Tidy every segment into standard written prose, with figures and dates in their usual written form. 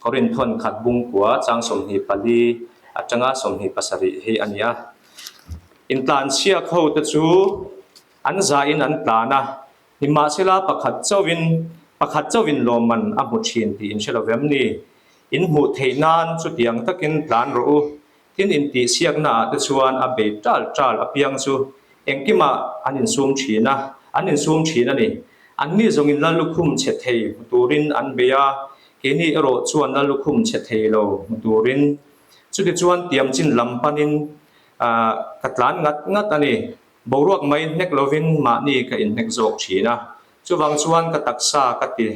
Korinthon khat bungkua chang 24 atanga 27 hi a ni a. Intlanchhiak ho te chu an zahin an tlan a, nimahsela pakhat chauhin pakhat chauhin lawmman a hmu thin tih in hre lo vem ni? In hmuh theih nan chutiang takin tlan rawh u. Tin intihsiakna ah te chuan a bei tal tal apiang chu engkimah an insum thin a, an insum thin a ni. Anni zawngin Lallukhum chhe thei hmu turin an bei a, keini erawh chuan Lallukhum chhe thei lo hmu turin. Chutichuan tiamchin lam panin ka tlan ngat ngat a ni. Boruak mai hnek lovin mahni ka inhnek zawk thin a, chuvang chuan ka taksa ka ti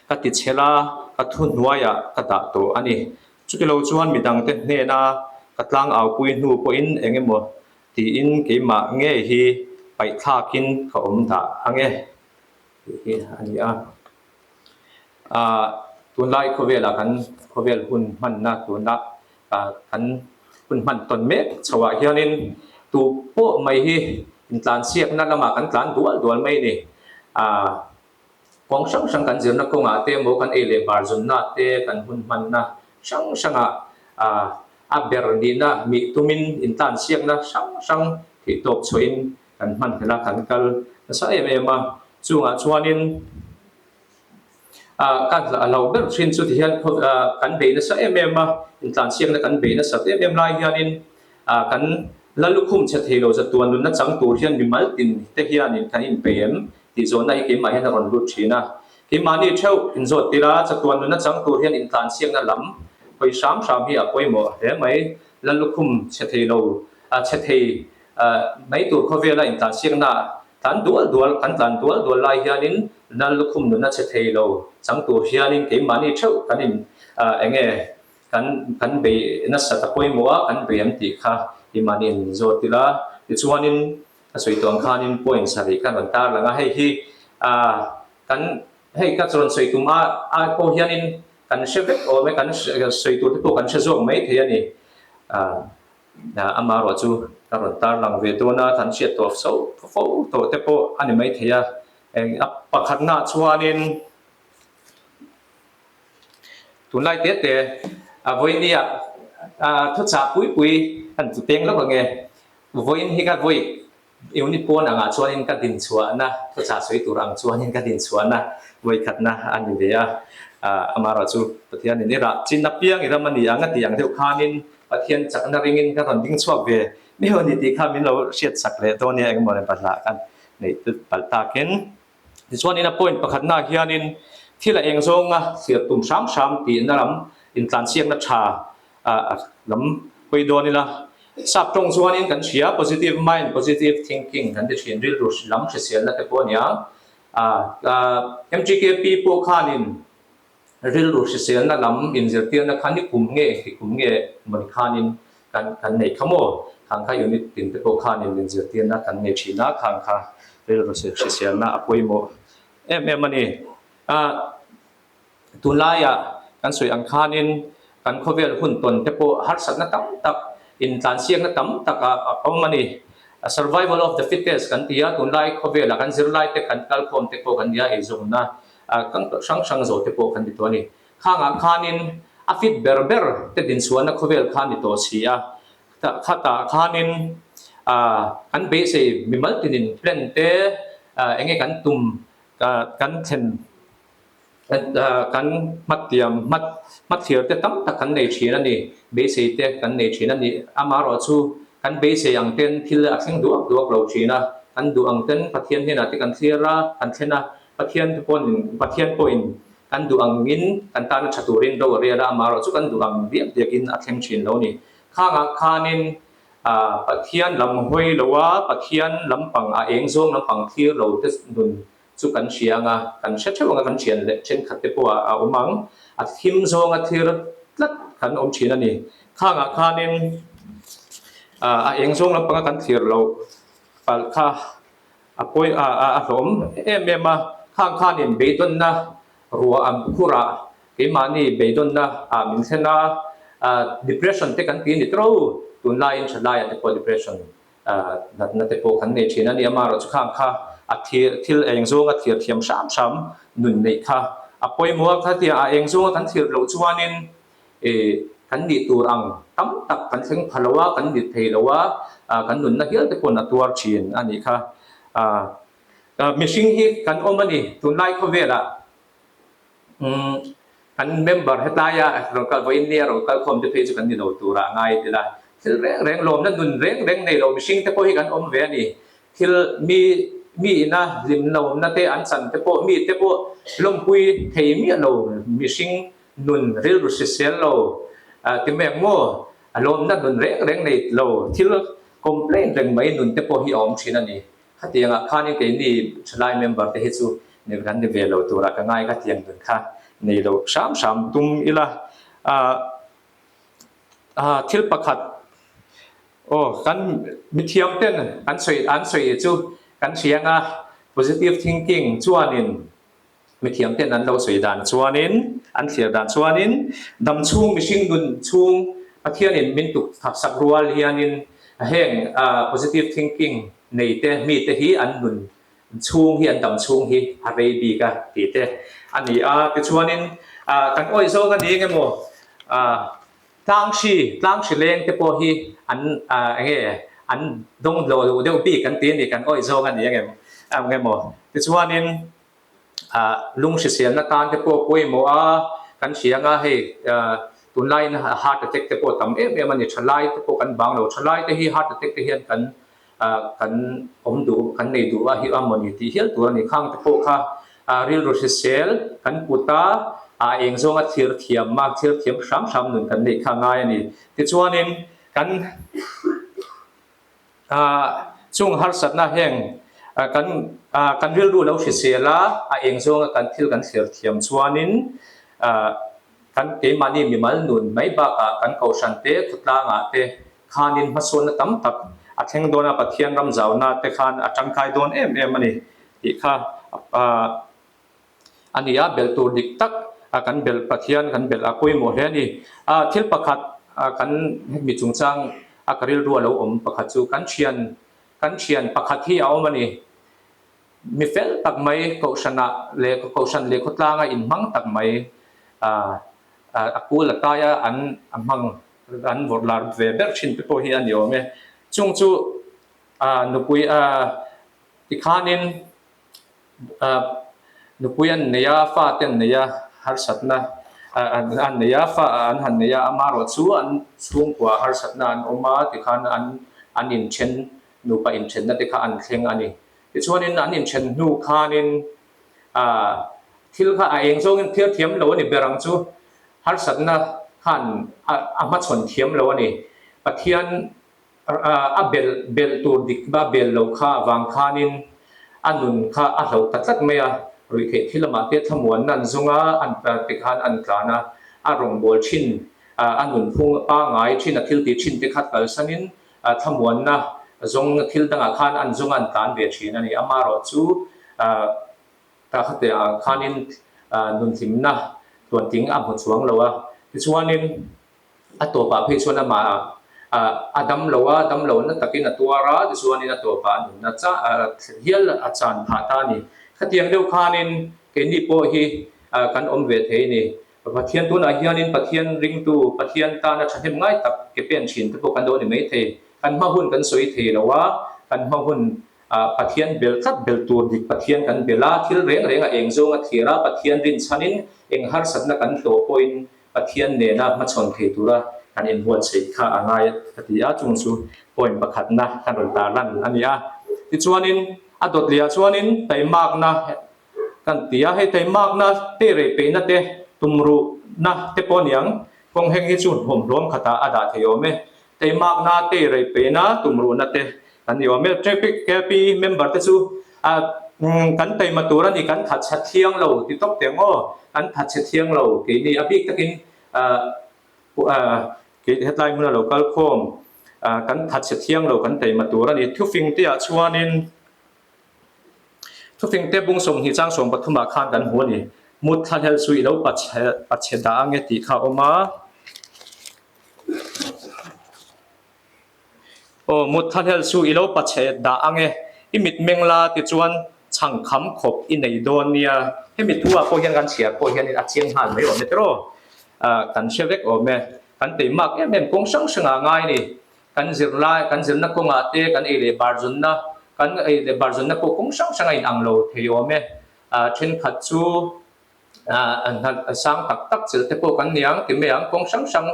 ka ti chhel a, ka thu hnuaiah ka dah tawh a ni. Chutilo chuan midangte hnena ka tlangaupui hnu pawhin eng emaw tiin keimah ngei hi paihthlakin ka awm dah ang e tih hi a ni a. Aah tunlai khawvelah kan khawvel hun hmanna tuna kan hun hman tawn mek chhoah hianin tu pawh mai hi intlansiakna lamah kan tlan dual dual mai a ni. Aah kawng hrang hrang kan zirna kawngah te emaw kan ei leh bar zunna te kan hun hmanna hrang hrangah aah a ber nihna mih tumin intlansiakna hrang hrang theihtawp chhuahin kan hman hlel a, kan kal nasa em em a, chungah chuanin ah ka hlauh ber thin chu tihian kan bei nasa em em a, intlansiakna kan bei nasat em em lai hianin ah kan la lukhum chhe thei lo zatuan nunna chang tur hian mimal tin te hianin kan inpei em tih zawhna hi keimah hian a rawn lut thin a, keimahni theuh inzawt tir a, chatuan nunna chang tur hian intlansiakna lam hawi hram hram hi a pawimawh hle mai, la lukhum chhe thei lo chhe thei Mai tur khawvela intlansiakna tlan dual dual kan tlan dual dual lai hianin Lal lukhum nuna che thei lo chang tur hianin keimahni theuh kan in eng nge kan kan bei nasat a pawimawh a kan bei an tih kha keimahni in zawt ila. Tichuanin ka sawi tawh ang khanin point sarih kha rawn tar lang a, hei hi kan hei ka rawn sawi tum a ai pawh hianin kan hre vek awm e kan sawi tur te pawh kan hre zawk mai thei a ni. Amaherawh chu ka rawn tarlang ve dawn a, kan hriat tawh fo fo tawh te pawh a ni maithei a. Eng a pakhatnaah chuanin tunlai te te a vawinia thuchah pui pui kan ti peng lawk ang e. Vawiin hi ka vawi Unit pawn angah chuanin ka dinchhuahna, thuchah sawi tur ang chuanin ka dinchhuahna vawikhatna a ni ve a. Amaherawh chu Pathianin i rah chin apiang i ram a ni ang a tih ang deuh khanin Pathian chakna ringin ka rawn ding chhuak ve miau a ni tih kha min lo hriatsak leh dawn nia engemaw leh bahlah kan neih tut palh takin. Tichuanin a point pakhatnaah hianin thil a eng zawnga thlir tum hram hram tihna lam intlansiakna tha lam hawi dawn ila. Sap tawng chuanin kan hria positive mind, positive thinking kan ti thin rilru lam hriselna te pawh a nia. MTKP pawh khanin rilru hriselna lam inzirtirna kha ni kum nge engti kum nge mawni khanin kan kan nei kha maw? Khang kha unit tin te pawh khanin inzirtirna kan nei thin a, khang kha rilru hriselna a pawimawh em em a ni. Tunlaiah kan sawi ang khanin kan khawvel hun tawn te pawh harsatna tam tak, intlansiakna tam tak a awm a ni. Survival of the fittest kan ti a, tunlai khawvelah kan zirlai te kan kalkhawm te pawh kan nia eizawnna hrang hrang zo te pawh kan ni tawh a ni. Khangah khanin a fit ber ber te dinchhuahna khawvel kha a ni tawh si a, khatah khanin kan beisei mimal tinin plan te eng nge kan tum kan thlen Kan hmatiam hmat hmathlir te tam tak kan nei thin a ni, beisei te kan nei thin a ni. Amaherawh chu kan beisei ang ten thil a thleng duak duak lo thin a, kan duh ang ten Pathian hnenah te kan thlir a, kan thlen a, Pathian te pawhin Pathian pawhin kan duh angin kan tana tha turin ro a rial a, amaherawh chu kan duh ang diak diakin a thleng thin lo a ni. Khangah khanin Pathian lam hawi lo a, Pathian lampang a eng zawng lampang thlir lo te nun chu kan hria anga, kan hre theuh anga kan thian leh thenkhat te pawh a awm ang, a thim zawnga thlir tlat kan awm thin a ni. Khangah khanin a eng zawng lampanga kan thlir loh palh kha a pawi a hlawm em em a, khang khanin beidawnna ruah ang khurah keimahni beidawnna ah min thlen a, depression te kan ti a ni tawh lo, tunlaiin thalaiah te pawh depression Natna te pawh kan nei thin a ni. Amaherawh chu khang kha a thil thil eng zawnga thlir thiam hram hram nun neih kha a pawimawh a, khatia a eng zawnga kan thlir loh chuanin ih kan nih tur ang tam tak kan thleng pha lo a, kan ni thei lo a, kan nunna hial te pawn a tuar thin a nih kha. Mihring hi kan awm a ni tunlai khawvelah. Umm kan member hetaia rawn kal vawiin nia rawn kal khawm te phei chu kan ni lo turah ngai ila thil reng reng lawmna nun reng reng nei lo mihring te pawh hi kan awm ve a ni. Thil mi mi ina hlim lawmna te an chan te pawh mi te pawh lawmpui thei miah lo mihring nun rilru hrisel lo ti mai ang maw a lawmna nun reng reng nei lo thil complain reng mai nun te pawh hi a awm thin a ni. Khatiangah khanin keini thalai member te hi chu ni kan ni ve lo turah ka ngai khatiang dun kha nei lo hram hram tum ila. Aah thil pakhat aw kan mithiam ten an sawi an sawi chu kan hria anga positive thinking chuanin Mithiam ten an lo sawi dan chuanin, an thlir dan chuanin, dam chhung mihring nun chhung Pathianin min tuk thak sak rual hianin heng positive thinking nei te mi te hi an nun chhung hi an dam chhung hi a rei bik a tih te a ni a. Tichuanin kan awih zawng a ni eng emaw tlanghri, tlanghri leng te pawh hi an eng nge an dawng hlawh duh deuh bik kan ti a ni, kan awih zawng a ni eng emaw. Tichuanin lung hriselna tan te pawh pawimawh a, kan hria anga hei tunlaiin heart attack te pawh tam em em a ni, thalai te pawh kan bang lo, thalai te hi heart attack te hian kan kan awm duh kan nei duh a hi a mawni tih hial tur a ni, khang te pawh kha rilru hrisel kan put a, a eng zawnga thlir thiam a, thlir thiam hram hram nun kan neih kha a ngai a ni, tichuanin kan. Chung harsatna heng kan kan rilru lo hrisel a, a eng zawnga kan thil kan thlir thiam chuanin kan keimahni mimal nun mai bakah kan kohhran te, khawtlangah te khanin hmasawnna tam tak a thleng dawn a, Pathian ram zauna te khan a tangkai dawn em em a ni tih kha A ni a, belh tur dik tak a kan belh Pathian kan belh a pawimawh hle a ni. A thil pakhat kan hemi chungchang a ka rilru a lo awm pakhat chu kan thian kan thian pakhat hi a awm a ni. Mi fel tak mai kohhranah leh kohhran leh khawtlanga inhmang tak mai a a kul a taia an a hmang an vawrh lar ve ber thin te pawh hi a ni awm e. Chung chu a nupui a tikhanin Nupui an nei a, fate an nei a, harsatna an nei a, fa an han nei a, amaherawh chu an chhungkua harsatna an awm a tikhan an an inthen, nupa inthenna te kha an thleng a ni. Tichuanin an inthen hnu khanin thil kha a eng zawngin phiar thiam lo a ni ber ang chu, harsatna khan a hmachhawn thiam lo a ni. Pathian A belh belh tur dik a bel lo kha avang khanin a nun kha a hloh ta tlat mai a, ruihtheih thil lamah te thlamuanna an zawng a, an ti khan an tlan a, a rawngbâwl thin, a nunphung pangngai thin, a thil tih thin te kha kalsanin thlamuanna zawng thil dangah khan an zawng a, an tlan ve thin a ni. Amaherawhchu ta khateah khanin nunhlimna tluantling a hmu chuang lo a, tichuanin, A tawpah phei chuan amah a dam lo a, dam lo na takin a tuar a, tichuanin a tawpah a nunna hial a chan phah ta a ni. Khatiang deuh khanin keini pawh hi kan awm ve thei a ni. Pathian tunah hianin Pathian ringtu, Pathian tana thahnem ngai tak ke pen thin te pawh kan lo ni mai thei. Kan hma hun kan sawi thei lo a, kan hma hun Pathian bel tlat bel tur dik Pathian kan bel a, thil reng reng a eng zawng a thlir a, Pathian rinchhanin eng harsatna kan hlawh pawhin Pathian nena hmachhawn thei tura kan inbuatsaih kha a ngai ka ti a, chung chu point pakhatna kan rawn tarlan a ni a. Tichuanin a dawt lehah chuanin taimakna kan ti a, hei taimakna te rei peihna te tumruhna te pawh a ni ang, kawng heng hi chu hlawm khatah a dah thei awm e. Taimakna te rei peihna tumruhna te kan ni awm e. Traffic KP member te chu kan taima tur a ni, kan thatchhe thiang lo ti tawp teh ang aw, kan thatchhe thiang lo keini a bik takin hetlai hmuna lo kal khawm kan thatchhe thiang lo kan taima tur a ni. Thufing te ah chuanin thufing te bung 20 chang 13 ah khan kan hmu a ni. Mut thlahlel chu i lo pachhe dah ange tih kha a awm a. Aw, mut thlahlel chu i lo pachhe dah ang e, i mit meng la tichuan Chhang kham khawp i nei dawn nia. Hemi thu ah pawh hian kan chhiar pawh hianin a chiang nghal mai awm e tiraw? Kan hre vek awm e. Kan teimak em em kawng hrang hrangah a ngai a ni. Kan zirlai, kan zirna kawngah te kan ei leh bar zunna, kan ei leh bar zunna pawh kawng hrang hrang a inang lo thei awm e. Thenkhat chu hna sang tak tak chelh te pawh kan ni ang ti mai ang, kawng hrang hrang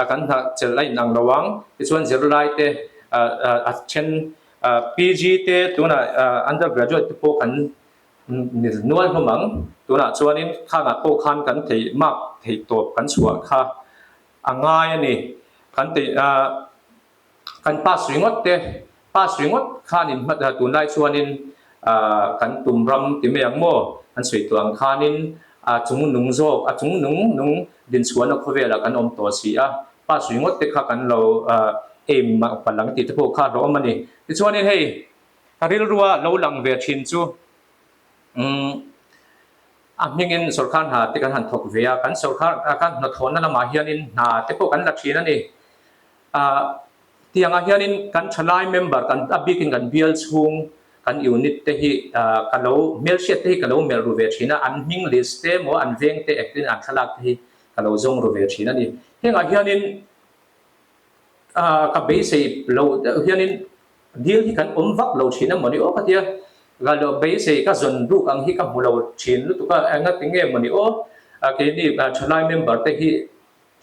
kan hna chelh a inang lo ang. Tichuan zirlai te a then PG te tunah undergraduate te pawh kan ni nual hlawm ang. Tunah chuanin khangah pawh khan kan theih mark theih tawp kan chhuah kha a ngai a ni. Kan theih Kan pass ringawt te, pass ringawt khanin hmat a, tunlai chuanin kan tum ram ti mai ang maw? An sawi tawh ang khanin a chung nung zawk, a chung nung nung dinchhuahna khawvelah kan awm tawh si a, pass ringawt te kha kan lo aim palh ang tih te pawh kha hlawhawm a ni. Tichuanin hei ka rilrua lo lang ve thin chu umm a hmingin sawrkar hna te kan han thawk ve a, kan sawrkar kan hnathawhna lamah hianin hna te pawh kan la thin a ni. Ah, tiangah hianin kan thalai member kan a bikin kan bial chhung kan unit te hi ah ka lo hmelhriat te hi ka lo melh ru ve thin a, an hming list te emaw an veng te ektin an thlalak te hi ka lo zawng ru ve thin a ni. Hengah hianin ah ka beisei lo deuh hianin dil hi kan awm vak lo thin a mawni aw ka tia, ka lo beisei ka zawn ruk ang hi ka hmu lo thin lutuk a, engati nge mawni aw keini thalai member te hi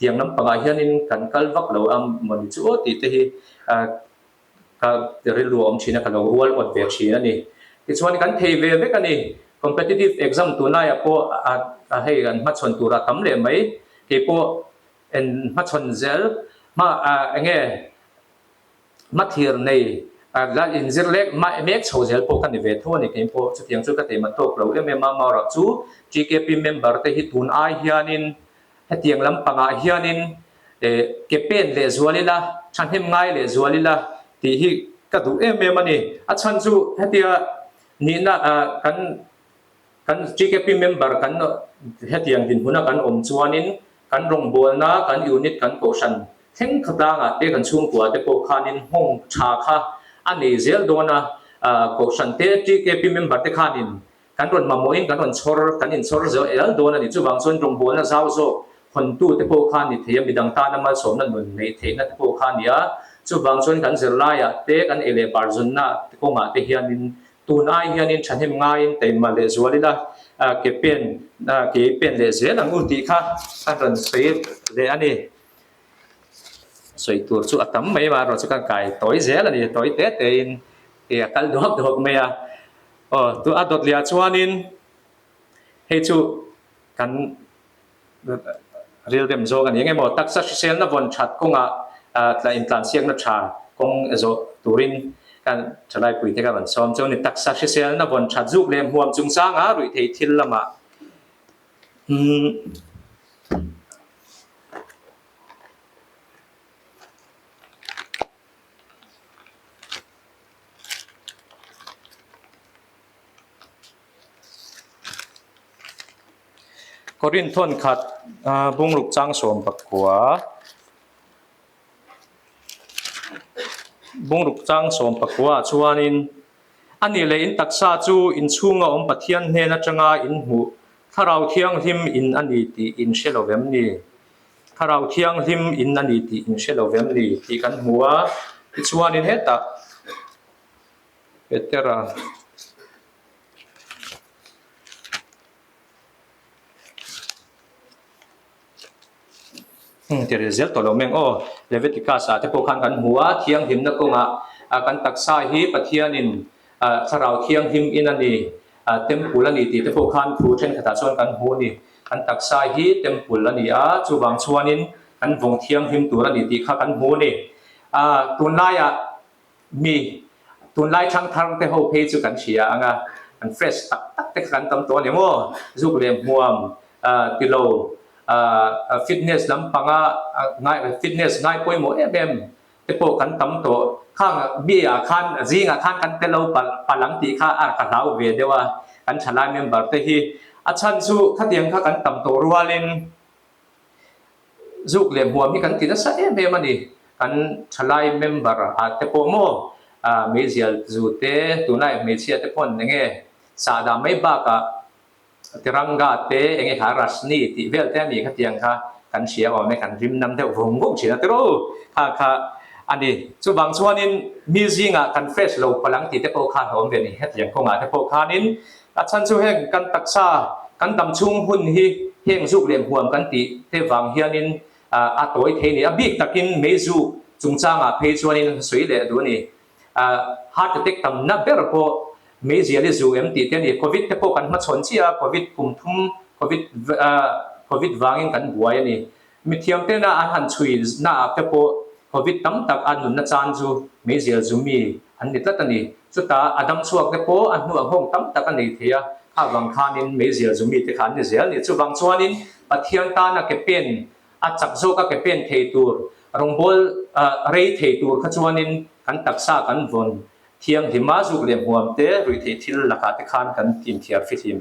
Tiang lampangah hianin kan kal vak lo a mawni chu aw tih te hi ka rilru a awm thin a, ka lo rual awt ve thin a ni. Tichuan kan thei ve vek a ni. Competitive exam tunlaiah pawh hei kan hmachhawn tur a tam leh mai. Keipawh en hmachhawn zel hma eng nge hmathlir nei la inzir lek mek chho zel pawh ka ni ve tho a ni. Keipawh chutiang chu ka teima tawk lo em em a, amaherawh chu TKP member te hi tun ai hianin Hetiang lampangah hianin ke pen leh zual ila, thahnem ngai leh zual ila tih hi ka duh em em a ni. A chhan chu hetia nihna kan kan TKP member kan hetiang dinhmuna kan awm chuanin kan rawngbawlna, kan unit, kan kohhran thleng khatlangah te kan chhungkua te pawh khanin nghawng tha kha a nei zel dawn a, kohhran te TKP member te khanin Kan rawn mamawhin kan rawn chhawr, kan inchhawr zel el dawn a ni. Chuvang chuan rawngbawlna zau zawk hawntu te pawh kha a ni thei a, midang tana malsawmna nun neih theihna te pawh kha a ni a. Chuvang chuan kan zirlaiah te, kan ei leh bar zunna te kawngah te hianin tun ai hianin thahnem ngaiin taima leh zual ila, ke pen, ke pen leh zel ang u tih kha kan rawn sawi leh a ni. Sawi tur chu a tam mai amaherawh chu kan kai tawi zel a ni, tawi te tein ke a kal duak duak mai a. Aw, tu a dawt leh ah chuanin hei chu kan rilrem zawk a ni. Eng emaw taksa hriselna vawn that kawngah tla intlansiakna tha kawng zawh turin kan thalaipui te ka rawn sawm chu a ni. Taksa hriselna vawn that zuk leh hmuam chungchanga ruihtheih thil lamah umm. Korin thawn khat bungruk chang 19 bungruk chang 19 ah chuanin a nih leh in taksa chu inchhunga awm Pathian hnen atanga in hmuh Thlarau Thianghlim in a ni tih in hre lo vem ni? Thlarau Thianghlim in a ni tih in hre lo vem ni tih kan hmu a, tichuanin hetah Petera Heng ti ril zel tawh lo meng aw, Leviticus ah te pawh khan kan hmu a, thianghlimna kawngah kan taksa hi Pathianin Thlarau Thianghlim in a ni, temple a ni tih te pawh khan thu thenkhatah chuan kan hmu a ni. Kan taksa hi temple a ni a, chuvang chuanin kan vawng thianghlim tur a ni tih kha kan hmu a ni. Tunlaiah Mi, tunlai thangthar te ho phei chu kan hria ang a, an fresh tak tak te kha kan tam tawh a ni maw? Zuk leh hmuam ti lo, fitness lampanga ngai fitness ngai pawimawh em em te pawh kan tam tawh. Khang mi ah khan zingah khan kan tel lo palh palh ang tih kha a ka hlau ve deuh a, kan thalai member te hi. A chhan chu khatiang kha kan tam tawh rualin, Zuk leh hmuam hi kan ti nasa em em a ni. Kan thalai member ah te pawh maw meizial zu te, tunlai hmeichhia te pawh an eng e? Sahdah mai bakah Tiranga te enge kha Rashni tih vel te a ni khatiang kha kan hria awm e, kan rim nam deuh vung vung thin a tiraw kha kha a ni. Chuvang chuanin mi zingah kan fresh lo palang tih te pawh khan a awm ve a ni hetiang kawngah te pawh khanin a chhan chu heng kan taksa kan dam chhung hun hi heng zuk leh hmuam kan tih te vang hianin a tawi thei a ni. A bik takin meizuk chungchangah phei chuanin sawi leh duh a ni. Heart attack tamna ber pawh meizial i zu em tih te a ni. Covid te pawh kan hmachhawn chiah a, Covid kum thum Covid Covid vangin kan buai a ni. Mithiam tena an han chhui naah te pawh Covid tam tak a nunna chan chu meizial zu mi an ni tlat a ni. Chutah a dam chhuak te pawh a hnu a nghawng tam tak a nei thei a, kha vang khanin meizial zu mi te kha an ni zel a ni. Chuvang chuanin Pathian tana ke pen A chak zawka ke pen thei tur, rawngbawl rei thei tur kha chuanin kan taksa kan vawn thianghlim a, zuk leh hmuam te, ruihtheih thil lakah te khan kan inthiar fihlim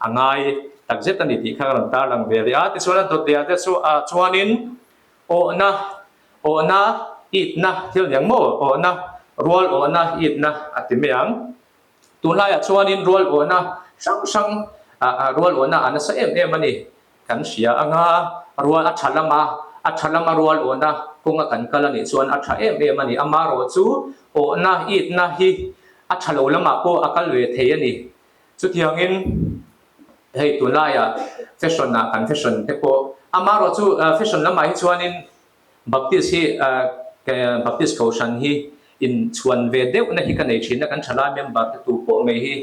a ngai takzet a ni tih kha ka rawn tarlang ve leh a. Tichuan a dawt leh ah te chuanin awhna, awhna, itna thil aniang maw? Awhna, rual awhna, itna a ti mai ang. Tunlaiah chuanin rual awhna hrang hrang, rual awhna a nasa em em a ni. Kan hria anga rual a tha lama a tha lama rual awhna kawnga kan kal a nih chuan a tha em em a ni. Amarawh chu awhna itna hi a tha lo lamah pawh a kal ve thei a ni. Chutiangin hei tunlaiah fashion ah kan fashion te pawh amarawh chu fashion lamah hi chuanin Baptist hi Baptist Kohhran hi inchhuan ve deuhna hi ka nei thin a, kan thalai member te tu pawh mai hi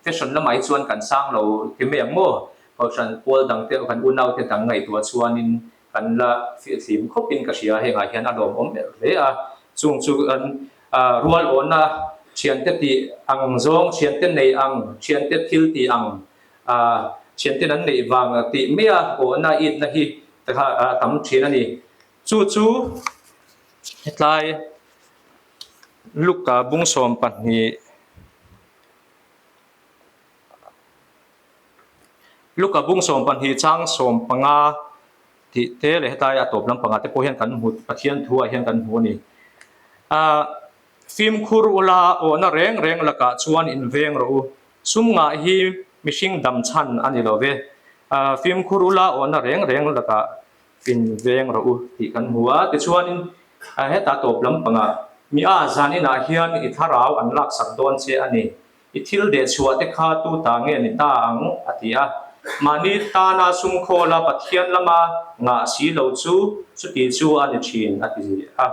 Fashion lamah hi chuan kan sang lo ti mai ang maw? Kohhran pawl dang te kan unau te dang ngaihtuah chuanin kan la fihlim khawpin ka hria hengah hian a lawmawm ber hle a. Chung chu kan rual awhna thiante tih ang zawng, thiante nei ang, thiante thil tih ang, thianten an neih vang tih mai a awhna itna hi a tam thin a ni. Chu chu hetlai Luka bung 12 Luka bung 12 chang 15 tih te leh hetlai a tawp lampangah te pawh hian kan hmu Pathian thu ah hian kan hmu a ni. Ahh fimkhur ula awhna reng reng lakah chuan inveng rawh u. Sum ngah hi mihring dam chhan a ni lo ve. Ahh fimkhur ula awhna reng reng lakah Inveng rawh u tih kan hmu a, tichuanin heta tawp lampangah mi a zan inah hian i thlarau an laksak dawn che a ni, i thil dehchhuah te kha tu ta nge ni ta ang? a ti a. Mahni tana sumkhawla Pathian lama ngah si lo chu chuti chu a ni thin a ti a.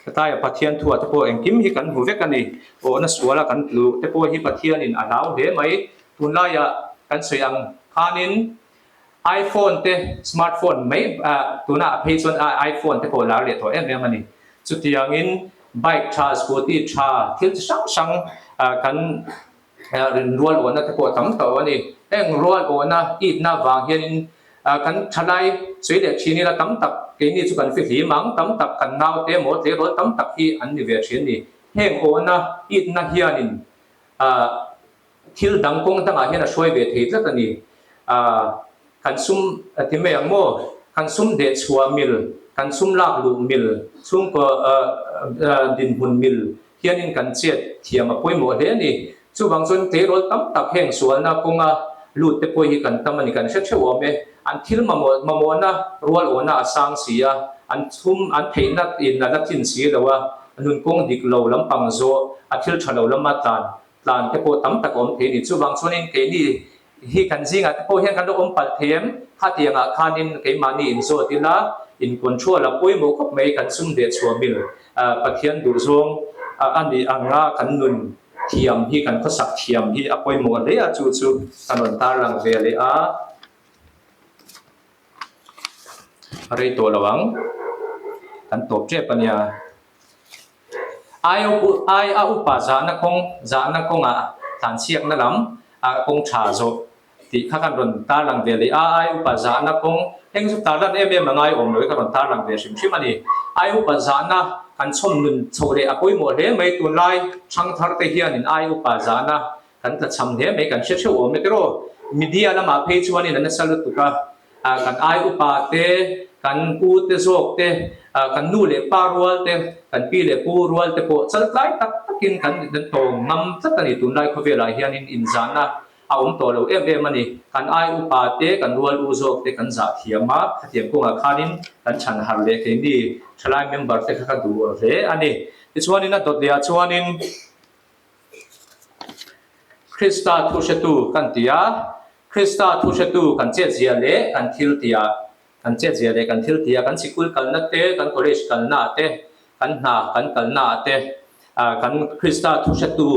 Hetaia Pathian thuah te pawh engkim hi kan hmu vek a ni. Awhna suala kan tlu te pawh hi Pathianin a hlau hle mai. Tunlaiah kan sawi ang khanin iPhone te smartphone mai tunah a phei chuan iPhone te pawh lar leh tawh em em a ni. Chutiangin bike tha, scooty tha, thil chi hrang hrang kan rin rual awhna te pawh tam tawh a ni. Heng rual awhna itna vang hianin kan thalai sawi leh thin ila tam tak keini chu kan fihlim ang, tam tak kan naute maw tleirawl tam tak hi an ni ve thin a ni. Heng awhna itna hianin Thil dang kawng dangah hian a hruai ve thei tlat a ni. Aaa, kan sum a ti mai ang maw? Kan sum deh chhuah mil, kan sum lak luh mil, chhungkaw dinhmun mil hianin kan chet thiam a pawimawh hle a ni. Chuvang chuan tleirawl tam tak heng sualna kawnga lut te pawh hi kan tam a ni, kan hre theuh awm e. An thil mamawh mamawhna rual awhna a sang si a, an chhum an theihna in a la tlin si lo a, nun kawng dik lo lampang zawh a thil tha lo lama tlan tlan te pawh tam tak a awm thei a ni. Chuvang chuanin keini hi kan zingah te pawh hian kan lo awm palh thei em? Khatiangah khanin keimahni inzawt ila in control a pawimawh khawp mai kan sum leh chhuah mil Pathian duhzawng a nih anga kan nun thiam hi kan khawsak thiam hi a pawimawh hle a chu chu ka rawn tarlang ve leh a. A rei tawh lo ang. Kan tawp tep a nia. Ai a upa zahna kawng zahna kawngah tlanchhiakna lam ah kawng tha zawh tih kha kan rawn tarlang ve leh a, ai upa zahna kawng heng chu tarlan em em a ngai awm lo hi ka rawn tarlang ve hrim hrim a ni. Ai upa zahna kan chhawm nun chhoh leh a pawimawh hle mai tunlai thangthar te hianin ai upa zahna kan tlachham hle mai kan hre theuh awm e tiraw. Media lamah phei chuanin a nasa lutuk a. Kan ai upa te, kan pu te zawk te, kan nu leh pa rual te, kan pi leh pu rual te pawh chaltlai tak takin kan tawng ngam tlat a ni. Tunlai khawvelah hianin inzahna a awm tawh lo em em a ni. Kan ai upa te, kan rual u zawk te kan zah thiam a, khatiang kawngah khanin kan chhan harh leh keini thalai member te kha ka duh hle a ni. Tichuanin a dawt leh ah chuanin Krista thu hretu kan ti a, Krista thu hretu kan chetzia leh kan thil tihah kan chetzia leh kan thil tihah kan sikul kalna te, kan college kalna ah te, kan hna kan kalna ah te kan Krista thu hretu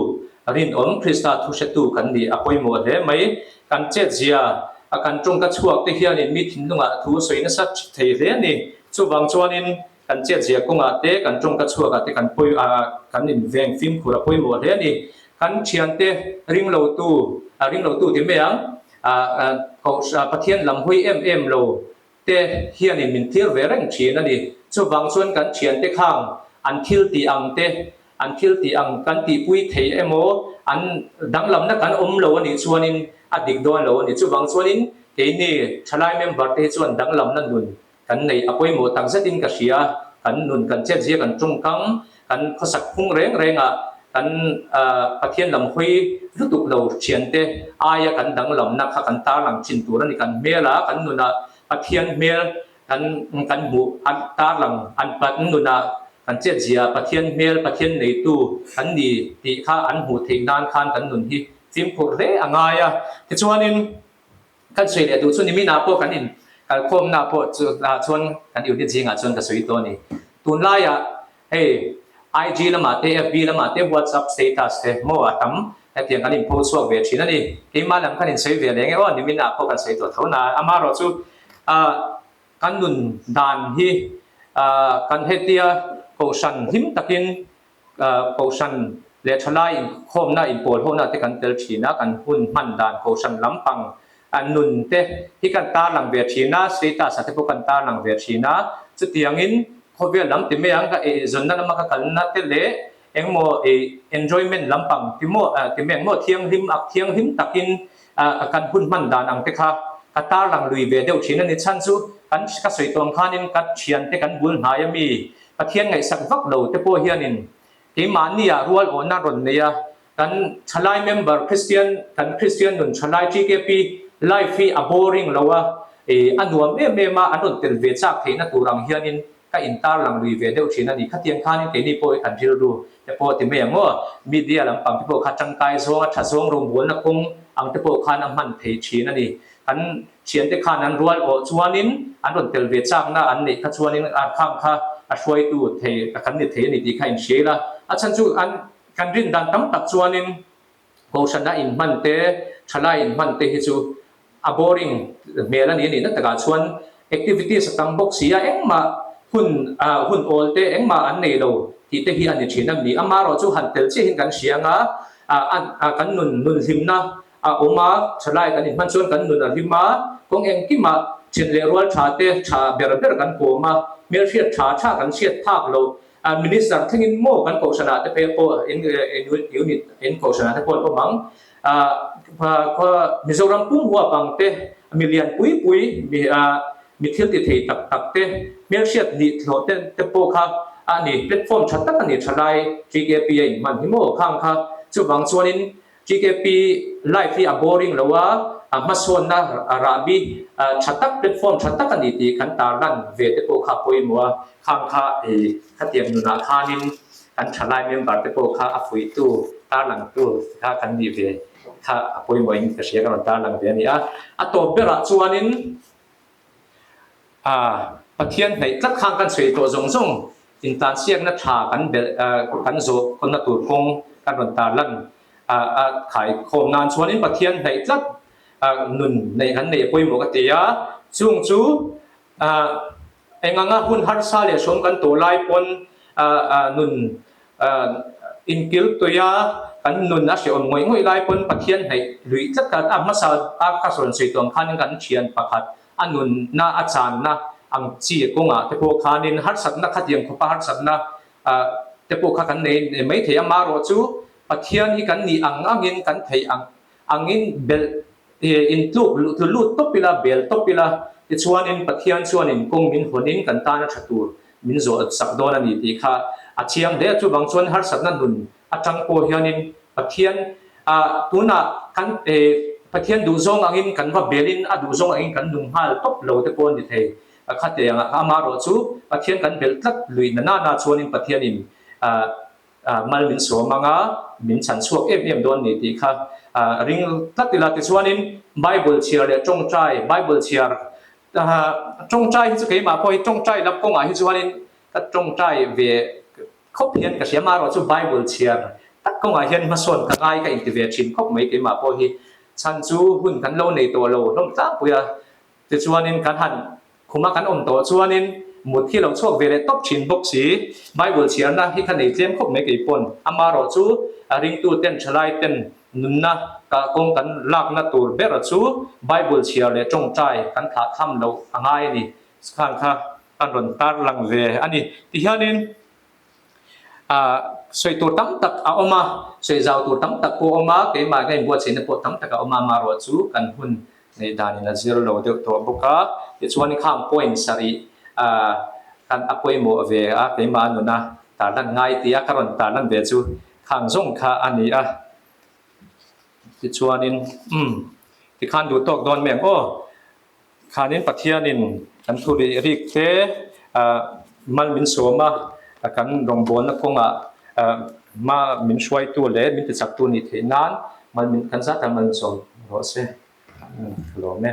rinawm Krista thu hretu kan nih a pawimawh hle mai. Kan chetzia a kan tawngka chhuak te hianin mi thinlungah thu sawi nasa thei hle a ni. Chuvang chuanin Kan chetzia kawngah te, kan tawngka chhuakah te kan pawi a, kan inveng fimkhur a pawimawh hle a ni. Kan thiante ringlotu, a ringlotu ti mai ang, Pathian lam hawi em em lo te hianin min thlir ve reng thin a ni. Chuvang chuan kan thiante khang an thil tih ang te, an thil tih ang kan tihpui thei emaw, an danglamna kan awm lo a nih chuanin a dik dawn lo a ni. Chuvang chuanin keini thalai member te hi chuan danglamna nun Kan neih a pawimawh tak zetin ka hria, kan nun kan chetzia kan tawngkang, kan khawsak phung reng rengah kan Pathian lam hawi lutuk lo thiante aia kan danglamna kha kan tarlang thin tur a ni. Kan hmela kan nunah Pathian hmel kan kan hmuh a tarlang an nunah kan chetzia Pathian hmel Pathian neitu kan ni tih kha an hmuh theih nan khan kan nun hi fimkhur hle a ngai a. Tichuanin. Kan sawi leh duh chu niminah pawh kan in kalkhawmna pawh chu ah chuan kan unit zingah chuan ka sawi tawh a ni. Tunlaiah hei IG lamah te FB lamah te WhatsApp status te maw a tam hetiang kan inpho chhuak ve thin a ni. Keimah lam khan insawi ve leng e aw niminah pawh kan sawi tawh tho na amaherawh chu ah kan nun dan hi ah kan hetia kohhran hlim takin Kohhran leh thalai inkhawmna inpawlhawhna te kan tel thin a, kan hun hman dan kohhran lampang nun te hi kan tarlang ve thin a, status ah te pawh kan tarlang ve thin a, chutiangin khawvel lam ti mai ang ka eizawnna lama ka kalna te leh engmaw enjoyment lampang ti maw ti mai ang maw thianghlim ak thianghlim takin kan hun hman dan ang te kha ka tarlang lui ve deuh thin a ni. Chhan chu kan ka sawi tawng khanin ka thiante kan bul hnai a mi Pathian ngaihsak vak lo te pawh hianin keimahnia rual awhna rawn nei a, kan thalai member Kristian kan Kristian nun thalai TKP life hi a boring lo a, ih a nuam em em a, an rawn tel ve chak theihna tur ang hianin ka intarlang lui ve deuh thin a ni. Khatiang khanin keini pawh hi kan rilru te pawh ti mai ang aw, media lampang te pawh kha tangkai zawng a tha zawng rawngbawlna kawng ang te pawh khan a hman thei thin a ni. Kan thiante khan an rual awh chuanin an rawn tel ve chakna an neih kha chuanin a khang kha a hruaitu thei kan ni thei a ni tih kha inhria ila. A chhan chu an kan rin dan tam tak chuanin Kohhrana inhman te, thalai inhman te hi chu a boring hmel a ni a nihna takah chuan activities a tam bawk si a, engmah hun hun awl te engmah an nei lo tih te hi a ni thin a ni. Amaherawh chu han tel chiahin kan hria anga kan nun nun hlimna A awm a, thalai kan inhman chuan kan nun a hlim a, kawng engkimah then leh rual tha te tha ber ber kan kawm a, hmelhriat tha tha kan hriat phak lo. Minister thlengin maw kan kohhranah te phei pawh in unit in kohhranah te pawh an awm ang. Mizoram pum huap ang te, mi lian pui pui, mi thil ti thei tak tak te, hmelhriat nih thlawh te te pawh kha a ni, platform tha tak a ni thalai TKP a inhman hi maw khang kha. Chuvang chuanin TKP life hi a boring lo a, a hmasawnna rahbi tha tak, platform tha tak a ni tih kan tarlan ve te pawh kha a pawimawh a, khang kha khatiang nunah khanin kan thalai member te pawh kha a fuihtu, tarlangtu kha kan nih ve kha a pawimawhin ka hria ka rawn tarlang ve a ni a. A tawp berah chuanin A, Pathian hnaih tlat khan kan sawi tawh zawng zawng intlansiakna tha kan belh kan zawh kawna tur kawng kan rawn tarlan a a khaikhawm nan chuanin Pathian hnaih tlat nun neih kan neih a pawimawh ka ti a, chung chu a eng anga hun harsa leh hrawm kan tawh lai pawn a a nun inkil tuia kan nun a hrehawm ngawih ngawih lai pawn Pathian hnaih luih tlat kha a hmasa a ka rawn sawi tawh ang khanin kan thian pakhat a nunna a channa ang chi kawngah te pawh khanin harsatna khatiang khawpa harsatna te pawh kha kan nei mai thei a, marawh chu Pathian hi kan nih ang angin kan theih ang angin belh intluk tlu lut tawp ila, bel tawp ila. Tichuanin Pathian chuanin kawng min hawnin kan tana tha tur min zawh sak dawn a ni tih kha a chiang hle a. Chuvang chuan harsatna nun atang pawh hianin Pathian tunah kan Pathian duhzawng angin kan va belin a duhzawng angin kan nung nghal tawp lo te pawh a ni thei. Khate anga amaherawh chu Pathian kan belh tlat lui na nana chuanin Pathianin mal min sawm anga min chhan chhuak em em dawn ni tih kha ring tlat ila. Tichuanin Bible chhiar leh tawngtai, Bible chhiar tawngtai hi chu keimah pawh hi tawngtai lam kawngah hi chuanin ka tawngtai ve khawp hian ka hria. Amaherawh chu Bible chhiar tak kawngah hian hmasawn ka ngai ka inti ve thin khawp mai keimah pawh hi. Chhan chu hun kan lo nei tawh lo hlawm tlangpui a. Tichuanin kan han khuma kan awm tawh chuanin mut hi lo chhuak ve leh tawp thin bawk si. Bible chhiarna hi kha nei tlem khawp mai kei pawn. Amaherawh chu a ringtu ten thalai ten nunna kah kawng kan lakna tur ber chu Bible chhiar leh tawngtai kan thlah tham loh a ngai a ni. Khan kha kan rawn tarlang ve a ni. Tihianin Sawi tur tam tak a awm a, sawi zau tur tam tak pawh a awm a, keimah ka inbuatsaihna pawh tam tak a awm a, amaherawh chu kan hun neih danin a zir lo deuh tawh bawk a, tichuan khang point sarih kan a pawimawh ve a, keimah nuna tarlan ngai tia ka rawn tarlan ve chu khang zawng kha a ni a, tichuanin umm tikhan duh tawk dawn mai ang aw. Khanin Pathianin kan thu rih rik te mal min sawm a, kan rawngbawlna kawngah hma min hruaitu leh min tichaktu nih theih nan mal min kan zat a mal min sawm rawh se. Ka lawm e.